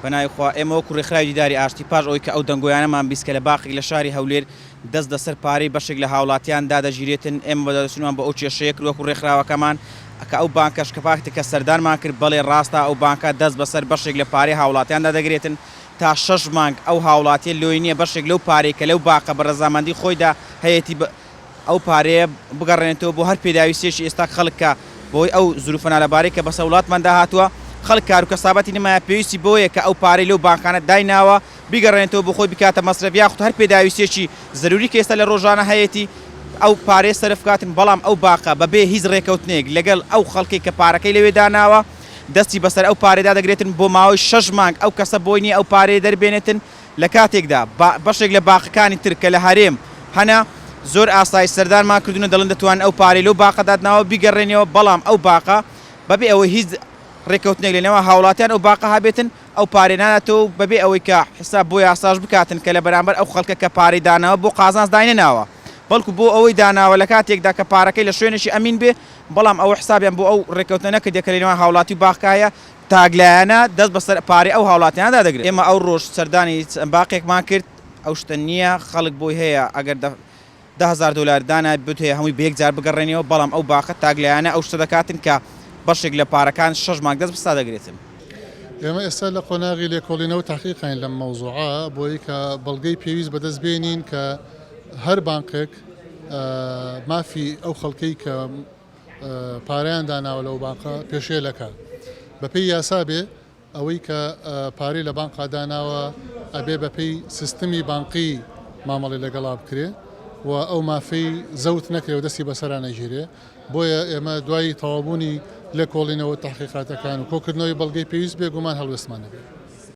بەناوی خوا، ئێمە وەکو رێکخراوی دیداری ئاشتی پاش ئەوەی کە ئەو دەنگۆیانەمان بیست کە لە باخێک لە شاری هەولێر دەست لەسەر پارەی بەشێک لە هاوڵاتیان دادەگیرێتن ئێمە بەدواداچوونمان بۆ ئەو کێشەیە کرد وەکو رێکخراوەکەمان کە ئەو بانکەش کە پاکتە کە سەردانمان کرد بەڵێ راستە ئەو بانکە دەست بەسەر بەشێک لە پارەی هاوڵاتیان دادەگرێتن تا شەش مانگ ئەو هاوڵاتیە لۆی نیە بەشێک لەو پارەی کە لەو باقە بە رەزامەندی خۆیدا هەیەتی ئەو پارەیە بگەڕێنێتەوە بۆ هەر پێداویستیەکی ئێستا خەڵک کە بەهۆی ئەو زروفە نالەبارەی کە بەسەر وڵاتماندا هاتووە خەڵک کارو کەسابەتی نەمایە پێویستی بەوەیە کە ئەو پارەی لەو بانکانە دایناوە بیگەڕێنێتەوە بۆ خۆی بکاتە مەسرەف یاخود هەر پێداویستیەکی زەروری کە ئێستا لە ڕۆژانە هەیەتی ئەو پارەیە سەرف بکاتن بەڵام ئەو باقە بەبێ هیچ ڕێکەوتنێک لەگەڵ ئەو خەڵکەی کە پارەکەی لەوێ داناوە دەستی بەسەر ئەو پارەیەدا دەگرێتن بۆ ماوەی شەش مانگ ئەو کەسە بۆی نیە ئەو پارەیە دەربێنێتن لە کاتێکدا بەشێک لە باقەکانی تر کە لە هەرێم هەنە زۆر ئاسایی سەردانمان کردوون و دەڵێن دەتوانن ئەو پارەی لەو باقە داتناوە بیگەڕێنیەوە، بەڵام ئەو باقە بەبێ ئەوەی هیچ ڕێککەوتنێک لە نێوان هاوڵاتیان ئەو باقە هەبێتن ئەو پارەی ناداتەوە و بەبێ ئەوەی کە حساب بۆ یاساش بکاتن کە لە بەرامبەر ئەو خەڵکە کە پارەی داناوە بۆ قازانج داینەناوە بەڵکو بۆ ئەوەی داناوە لە کاتێکدا کە پارەکەی لە شوێنێکی ئەمین بێ بەڵام ئەوە حسابیان بۆ ئەو ڕێککەوتنە نەکردیە کە لە نێوان هاوڵاتی و باقەکە هەیە تاکلایەنە دەست بەسەر پارەی ئەو هاوڵاتیانەدا دەگرن. ئێمە ئەو ڕۆژ سەردانی چەند باقێکمان کرد، ئەو شتە نییە، خەڵک بۆی هەیە ئەگەر 10,000 دۆلار دانا بتهەیە هەمووی بە یەک جار بگەڕێنیەوە، بەڵام ئەو باقە تاکلایەنە ئەو شتە دەکاتن کە بەشێک لە پارەکان شەش مانگ دەست بەسەردا دەگرێتن. ئێمە ئێستا لە قۆناغی لێکۆڵینەوە و تەحقیقاین لەم مەوزوعە بۆی کە بەڵگەی پێویست بەدەست بێنین کە هەر بانقێک مافی ئەو خەڵکەی کە پارەیان داناوە لەو بانقە پێشێلەکا. بەپێی یاسا بێ ئەوەی کە پارەی لە بانقا داناوە ئەبێ بەپێی سیستمی بانقی مامەڵەی لەگەڵا بکرێ و ئەو مافەی زەوت نەکرێ و دەستی بەسەرا نەگیرێ. بۆیە ئێمە دوای تەواوبوونی لێکۆڵینەوە و تەحقیقاتەکان و کۆکردنەوەی بەڵگەی پێویست بێگومان هەڵوێستمان ئەبێ.